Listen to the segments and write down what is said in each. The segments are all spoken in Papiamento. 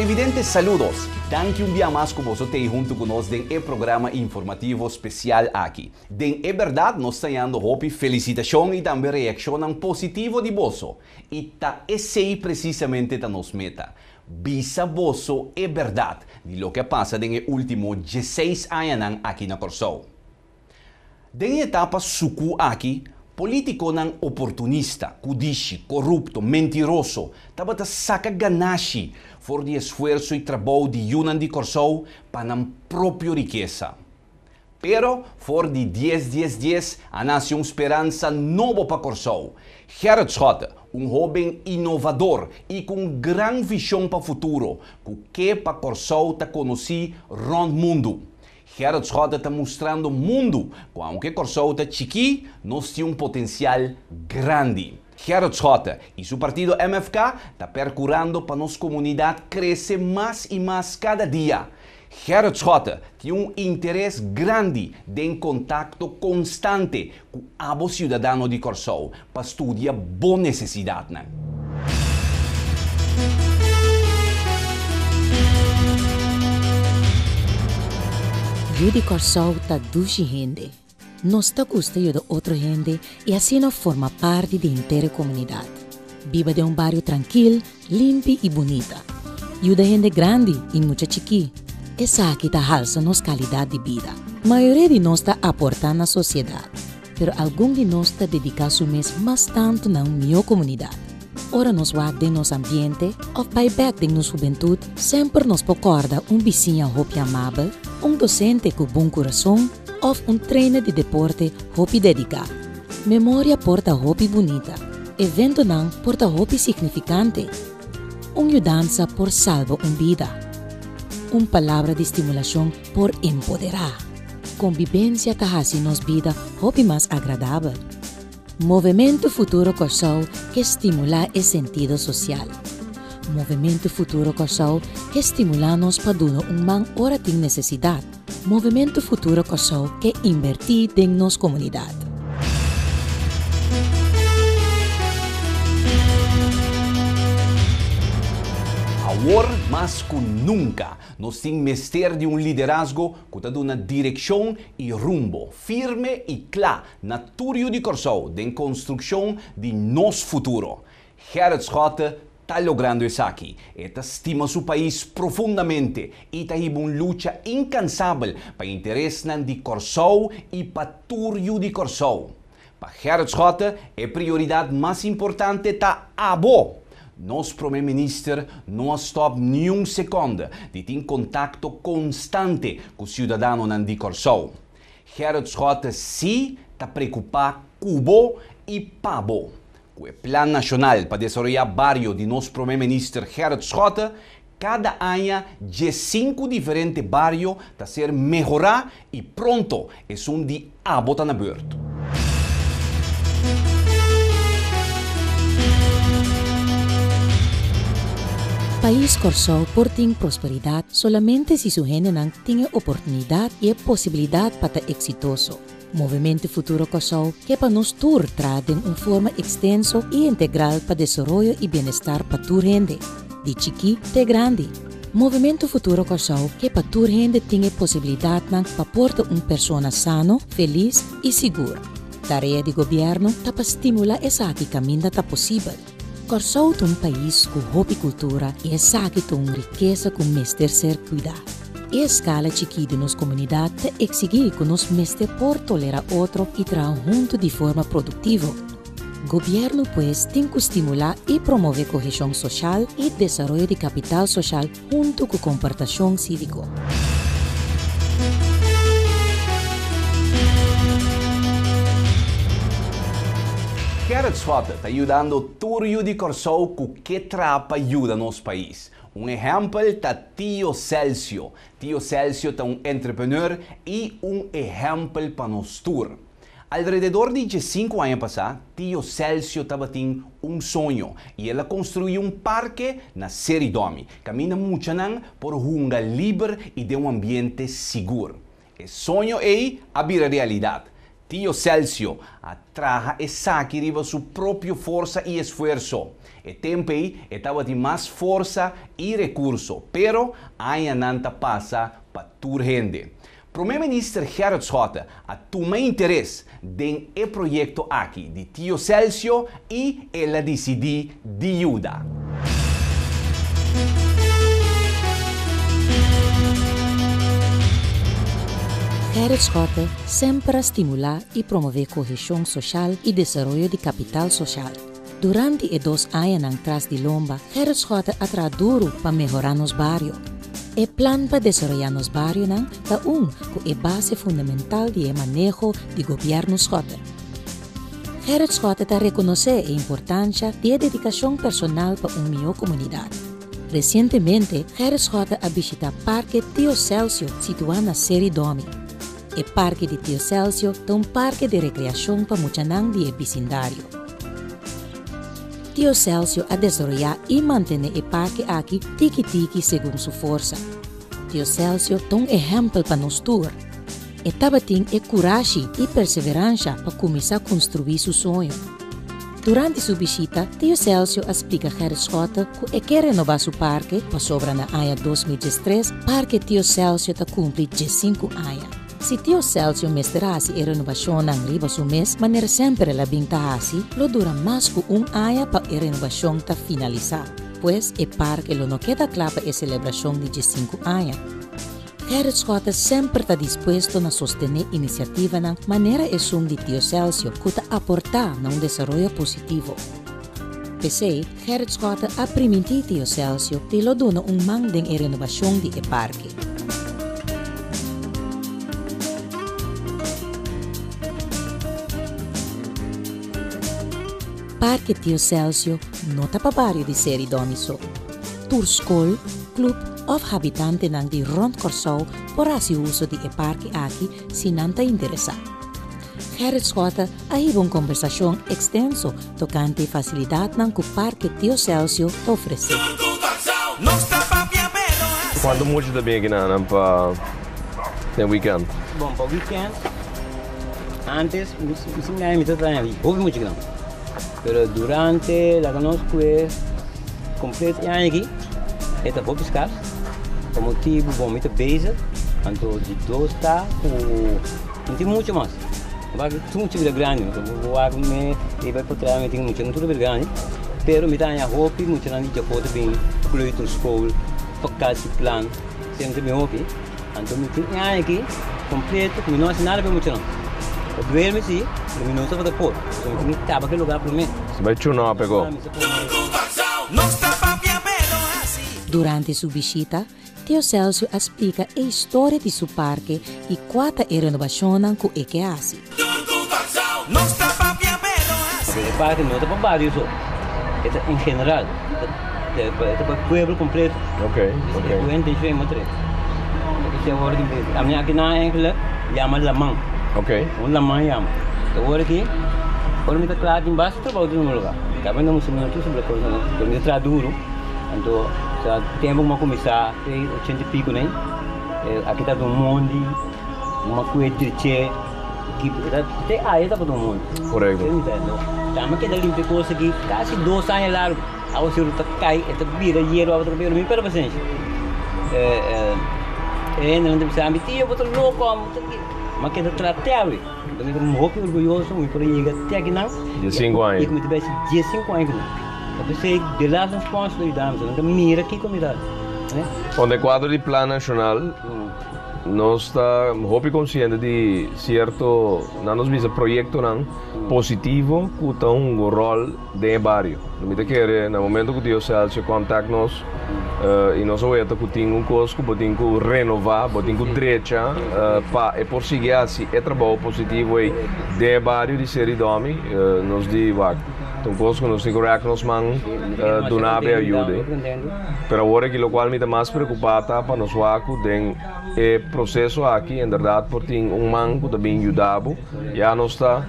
Televidente saludos! Danki un bia mas ku boso t'ei huntu ku nos den e programa informativo spesial aki. Den e bèrdat nos ta hañando hopi felisitashon i tambe reakshonnan positivo di boso. I ta esei presisamente ta nos meta, bisa boso e bèrdat di loke a pasa den e último dieseis añanan aki na Kòrsou. Den e etapa sukú aki, polítikonan oportunista, kudishi, korupto, mentiroso tabata saka ganashi for di esfuerso i trabou di yunan di Kòrsou pa nan propio rikesa. Pero for di dies dies dies a nase un speransa nobo pa Kòrsou. Gerrit Schotte, un hóben inovador i ku un gran vishon pa futuro, ku ke pa Kòrsou ta konosí rònt mundu. Gerrit Schotte ta mustrando mundu ku aunke Kòrsou ta chikí, nos tin un potensial grandi. Gerrit Schotte i su partido MFK ta perkurando pa nos komunidat krese mas i mas kada dia. Gerrit Schotte tin un interes grandi den kontakto konstante ku abo siudadano di Kòrsou pa studia bo nesesidatnan. Yu di Kòrsou ta dushi hende. Nos ta gusta yuda otro hende i asina forma parti di henter e komunidat. Biba den un bario trankil, limpi i bunita. Yuda hende grandi i mucha chikí. Esaki ta halsa nos kalidat di bida. Mayoria di nos ta aportá na sosiedat. Pero algun di nos ta dediká su mes mas tantu na un mihó komunidat. Ora nos wak den nos ambiente òf bai bèk den nos hubentut, semper nos por kòrda un bisiña hopi amabel, un dosente ku bon kurason òf un trainer di deporte hopi dediká. Memoria por ta hopi bunita. Eventonan por ta hopi signifikante. Un yudansa por salba un bida. Un palabra di stimulashon por empoderá. Kombibensia ta hasi nos bida hopi mas agradabel. Movementu Futuro Kòrsou ke stimulá e sentido sosial. Movementu Futuro Kòrsou ke stimulá nos pa duna un man ora tin nesesidat. Movementu Futuro Kòrsou ke inbertí den nos komunidat. Awor mas ku nunka nos tin mester di un liderazgo ku ta duna direkshon i rumbo firme i kla na tur yu di Kòrsou den konstrukshon di nos futuro. Gerrit Schotte ta logrando esaki. E ta stima su pais profundamente i ta hiba un lucha inkansabel pa interesnan di Kòrsou i pa tur yu di Kòrsou. Pa Gerrit Schotte e prioridat mas importante ta abo! Nos Prome Minister no a stòp niun sekònde di tin kontakto konstante ku siudadanonan di Kòrsou. Gerrit Schotte sí ta preokupá ku bo i pa bo. Ku e Plan Nashonal pa Desaroyá Bario di nos Prome Minister Gerrit Schotte, kada aña diesinku diferente bario ta ser mehorá i pronto esun di abo ta na beurt. Pais Kòrsou por tin prosperidat solamente si su hendenan tin e oportunidat i e posibilidat pa ta eksitoso. Movementu Futuro Kòrsou ke pa nos tur traha den un forma ekstenso i integral pa desaroyo i bienestar pa tur hende, di chikí te grandi. Movementu Futuro Kòrsou ke pa tur hende tin e posibilidatnan pa por ta un persona sano, felis i sigur. Tarea di gobièrnu ta pa stimulá esaki kaminda ta posibel. Kòrsou ta un pais ku hopi kultura i esaki ta un rikesa ku mester ser kuidá. E eskala chikí di nos komunidat ta eksigí ku nos mester por tolerá otro i traha huntu di forma produktivo. Gobièrnu pues tin ku stimulá i promové koheshon soshal i desaroyo di kapital soshal huntu ku komportashon síviko. Gerrit Schotte ta yudando tur yu di Kòrsou ku ke traha pa yuda nos pais. Un ehèmpel ta Tio Celcio. Tio Celcio ta un entrepreneur i un ehèmpel pa nos tur. Alrededor di diesinku aña pasá, Tio Celcio tabatin un soño i el a konstruí un parke na Seri Domi, kaminda muchanan por hunga liber i den un ambiente sigur. E soño ei a bira realidat. Tio Celcio a traha esaki riba su propio forsa i esfuerso. E tempu ei e tabatin mas forsa i rekurso, pero añanan ta pasa pa tur hende. Promé Minister Gerrit Schotte a tuma interes den e proyekto aki di Tio Celcio i el a disidí di yuda. Gerrit Schotte semper a stimulá i promové koheshon soshal i desaroyo di kapital soshal. Durante e dos añanan tras di lomba, Gerrit Schotte a traha duru pa mehorá nos bario. E plan pa desaroyá nos barionan ta un ku e base fundamental di e maneho di gobièrnu Schotte. Gerrit Schotte ta rekonosé e importansha di e dedikashon personal pa un mihó komunidat. Resientemente Gerrit Schotte a bishitá Parke Tio Celcio situá na Seri Domi. E Parke di Tio Celcio ta un parke di rekreashon pa muchanan di e bisindario. Tio Celcio a desaroyá i mantené e parke aki tiki tiki segun su forsa. Tio Celcio ta un ehèmpel pa nos tur. E tabatin e kurashi i perseveransha pa kuminsá konstruí su soño. Durante su bishita, Tio Celcio a splika Gerrit Schotte ku e ke renobá su parke pasobra na aña 2013 Parke Tio Celcio ta kumpli 15 aña. Si Tio Celcio mester hasi e renobashonnan riba su mes manera semper el a bin ta hasi, lo dura mas ku un aña pa e renobashon ta finalisá. Pues e parke lo no keda kla pa e selebrashon di 15 aña. Gerrit Schotte semper ta dispuesto na sostené inisiativanan manera esun di Tio Celcio ku ta aportá na un desaroyo positivo. P'esei, Gerrit Schotte a primintí Tio Celcio di lo duna un man den e renobashon di e parke. Parke Tio Celcio no ta pa bario di Seri Domi so. Tur skol, klup òf habitantenan di rònt Kòrsou por hasi uso di e parke aki si nan ta interesá. Gerrit Schotte a hiba un kombersashon ekstenso tokante e fasilidatnan ku Parke Tio Celcio ta ofresé. Kuantu mucha ta bin aki nan pa den weekend? Bon, pa weekend antes mi mi ta traha hopi mucha kinan. Pero durante laga nos kue kompleto e aña aki e ta hopi skars pa motibu bon mi ta bezig anto di dos ta ku no tin mucha mas wak tur mucha bira grandi bo wak mi e bai por mi tin mucha no tur a bira grandi pero mi ta haña hopi muchanan di djafó ta bin kleuterschool vakantieplan semper ta bin hopi. Anto mi tin e aña aki kompleto ku mi no hasi nada pa e muchanan. Ta duerme si, pero mi no tabata por. Pasobra mi tin kaba ku e lugar promé. Si bai chunó pegó. Durante su bishita, Tio Celcio a splika e historia di su parke i kua ta e renobashonnan ku e ke hasi. E parke no ta pa bario so, e ta en general, e ta pa pueblo completo. Ok, ok. E ku intencion e motre. E awor ki ami aki nan eigenlijk yama laman. Ok. Un laman yama. Awor ki ora mi ta kla tin basta trabou den un lugar. Kaba no musu no tur sobre cosa no, pero mi ta traha duro. Anto sa tempo ku mi a kuminsá te ochenta i piko nei, aki ta un mondi, un kue triche. Te aya tabata un mondi. Korekto. Tamba keda limpia kos aki kasi 2 aña largu. Awaseru ta kai, e ta bira yerba, awa ta bira, mi perde pasenshi. E hendenan ta bisa mi, tio bo ta loko amo. Ma keda traha te awe. Mi ta hopi orguyoso mi por a yega te akinan. 15 aña. I ku mi ta bai hasi 15 aña ku nan. Ta p'esei de laatste un sponsor ta yuda mi, so nan ta mira kiko mi ta hasi. Kon den kuadro di Plan Nashonal Nos ta hopi konsiente di sierto, nan nos bisa proyektonan positivo ku ta hunga un ròl den e bario. Mi ta kere na momento ku Tio Celcio kòntakt nos i nos a weta ku tin un kos ku bo tin ku renová, bo tin ku drecha pa e por sigui hasi e trabou positivo ei den e bario di Seri Domi, nos di wak ta un kos ku nos tin ku rèk nos man duna bo e ayuda ei. Pero awor aki lokual mi ta mas preokupá ta pa nos wak ku den e proseso aki inderdat por tin un man ku ta bin yuda bo. Ya nos ta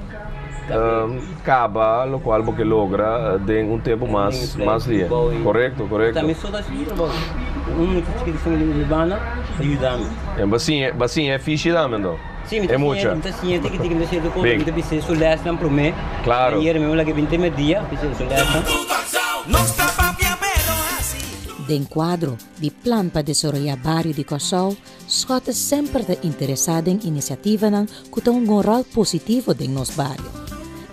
kaba lokual bo ke logra den un tempu mas mas lia. Korekto, korekto. E basiña e fishi tambe anto? Si, mi E mucha. Mi ta siña tiki tiki, mi ta siña tur kos, Bin. mi ta bisa su lesnan promé. Claro. Ayer mi a binti merdia, bisa su lesnan. Den kuadro di plan pa desaroyá bario di Kòrsou, Schotte semper ta interesá den inisiativanan ku ta hunga un ròl positivo den nos bario.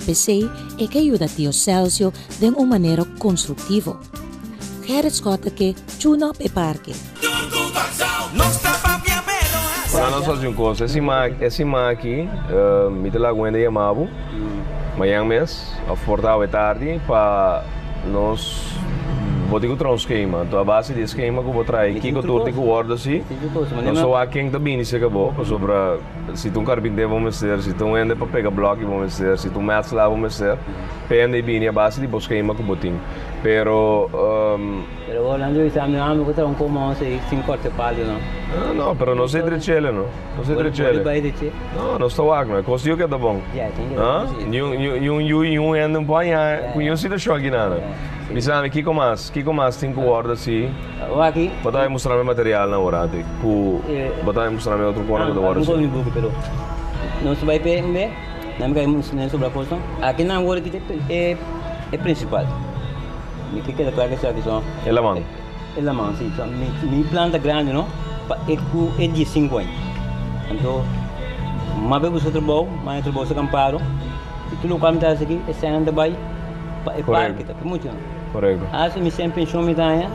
P'esei e ke yuda Tio Celcio den un manera konstruktivo. Gerrit Schotte ke tune up e parke. Ora nos hasi un kos, e siman e siman aki mi ta laga un hende yama bo mañan mes òf por ta awe tardi pa nos bo tin ku traha un skema. Anto a base di e skema ku bo trae kiko tur tin ku wòrdu hasi, nos ta wak ken ta bini serka bo pasobra si ta un karpinter bo mester, si ta un hende pa pega blòki bo mester, si ta un mètsla bo mester, pa e hende bini a base di bo skema ku bo tin. Pero. Pero Orlando bisa mi amo ku ta un komo si sin korte palu no. No, no, pero no se drechele no. No se drechele. Bo bai dreche? No, nos ta wak no. E kos yu keda bon. Ya, tin keda bon si. Ni un, ni un yu, ni un hende un por haña ku niun situashon aki nada. Bisa mi kiko mas, kiko mas tin ku wòrdu asi? Waki. Bo ta bai mustra mi materialnan ora antes ku bo ta bai mustra mi otro kos ku ta wòrdu asi. Mi buki pero nos bai pe un be, nan mi kai mustra sobra kosnan. Aki nan wòrdu kita e prinsipal. Mi ke keda kla ku esaki so. E laman. E laman, si. So, mi, mi planta grandi no, pa e ku e di sinku aña. Anto, mas be buska trabou, mas e trabou sa kampado. I tur lokual mi ta hasi aki, e sèn ta bai pa e parke, ta muchu no. Korekto. Hasi mi sèn penshon mi ta haña,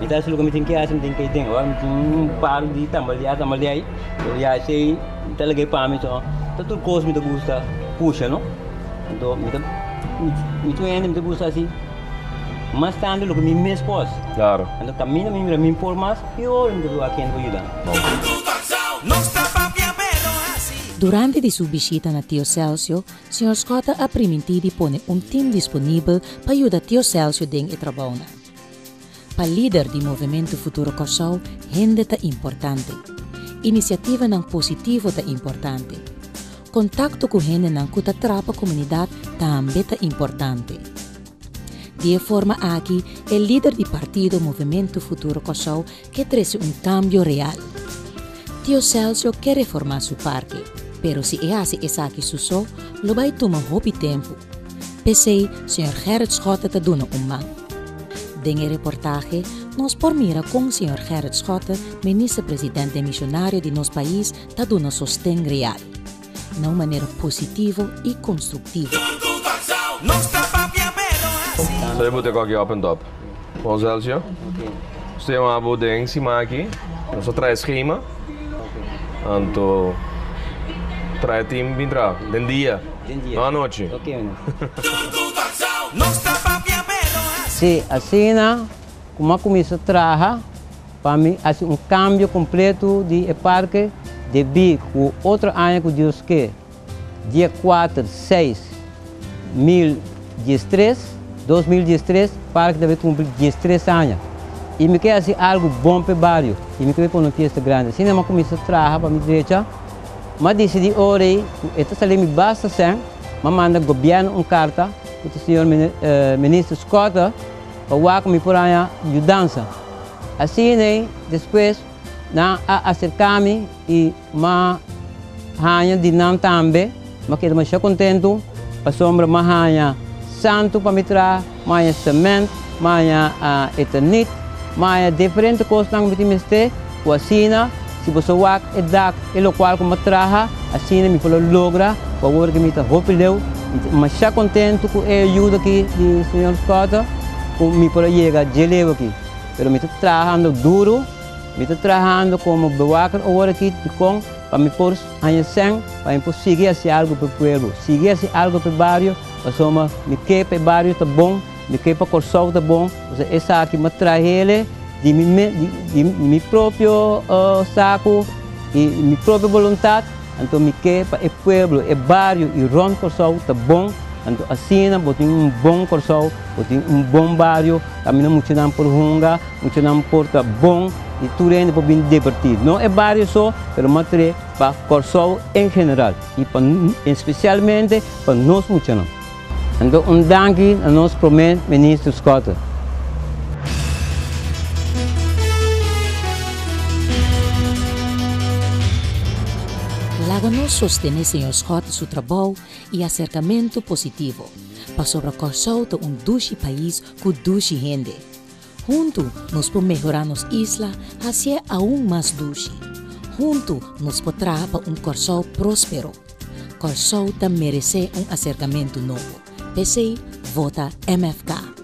mi ta hasi loke mi tin ke hasi, mi tin ke den. Awor mi tin un par di tambaleá, tambaleá ei, pero ya esei mi ta lag'é pa mi so. Ta tur kos mi ta gusta pusha no. Anto mi ta mi tur hende mi ta gusta hasi mas tantu loke mi mes por hasi. Claro. Anto kaminda mi mira mi por mas, pior mi ta wak hende por yuda. Durante di su bishita na Tio Celcio, señor Schotte a primintí di pone un tim disponibel pa yuda Tio Celcio den e trabounan. Pa lider di Movementu Futuro Kòrsou hende ta importante. Inisiativanan positivo ta importante. Kontakto ku hendenan ku ta traha pa komunidat tambe ta importante. Di e forma aki e lider di partido Movementu Futuro Kòrsou ke trese un kambio real. Tio Celcio ke reformá su parke, pero si e hasi esaki su so lo bai tuma hopi tempu. P'esei señor Gerrit Schotte ta duna un man. Den e reportahe nos por mira kon señor Gerrit Schotte, minister-president demisionario di nos pais, ta duna sosten real. Na un manera positivo i konstruktivo. Sa bo te koki op en top. Bon Celcio. Nos ta yama bo den siman aki. Nos ta trae schema. Anto trae team bin traha den dia. No anochi. Sí, asina ku mi a kuminsá traha pa mi hasi un kambio kompleto di e parke debí ku otro aña ku Dios ke, dia kuater seis mil diestres, 2013, parke ta bai kumpli diestres aña. I mi ke hasi algu bon pa e bario i mi ke bai pone un fiesta grandi. Asina mi a kuminsá traha pa mi drecha. M'a disidí ora ei ku e ta sali mi basta sèn, m'a manda gobièrnu un karta ku ta señor Minister Schotte pa wak mi por haña yudansa. Asina ei despues nan a aserká mi i m'a haña di nan tambe. M'a keda masha kontentu pasobra m'a haña santu pa mi traha, m'a haña semènt, m'a haña eternit, m'a haña diferente kosnan ku mi tin mester ku asina si boso wak e dak e lokual ku m'a traha asina mi por lo logra ku awor ku mi ta hopi leu. Mi ta masha kontentu ku e ayuda aki di señor Schotte ku mi por a yega dje leu aki. Pero mi ta trahando duru, mi ta trahando komo bewaker awor aki dikon pa mi por haña sèn pa mi por sigui hasi algu pa e pueblo, sigui hasi algu pa e bario, pasobra mi ke pa e bario ta bon, mi ke pa Kòrsou ta bon, pasobra esaki mi a trahele di mi mes, di mi propio saku i mi propio boluntat, anto mi ke pa e pueblo, e bario i rònt Kòrsou ta bon, anto asina bo tin un bon Kòrsou, bo tin un bon bario, kaminda muchanan por hunga, muchanan por ta bon i tur hende por bin divertí. No e bario so, pero mas tré pa Kòrsou en general i pa espesialmente pa nos muchanan. Anto un danki na nos Prome Minister Schotte. Laga nos sostené señor Schotte su trabou i aserkamentu positivo, pasobra Kòrsou ta un dushi pais ku dushi hende. Huntu nos por mehorá nos isla hasié aun mas dushi. Huntu nos por traha pa un Kòrsou próspero. Kòrsou ta meresé un aserkamentu nobo. P'esei vota MFK.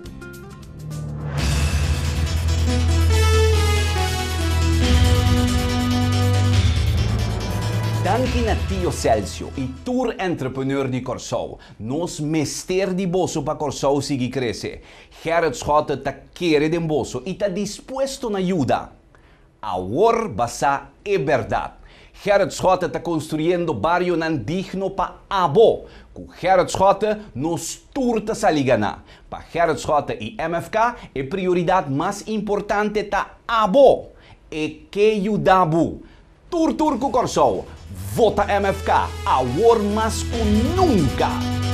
Danki na Tio Celcio i tur entrepreneur di Kòrsou. Nos mester di boso pa Kòrsou sigui krese. Gerrit Schotte ta kere den boso i ta dispuesto na yuda. Awor bo sa e bèrdat. Gerrit Schotte ta konstruyendo barionan digno pa abo. Ku Gerrit Schotte nos tur ta sali gana. Pa Gerrit Schotte i MFK e prioridat mas importante ta abo. E ke yuda bo. Tur tur ku Kòrsou, vota MFK, awor mas ku nunka!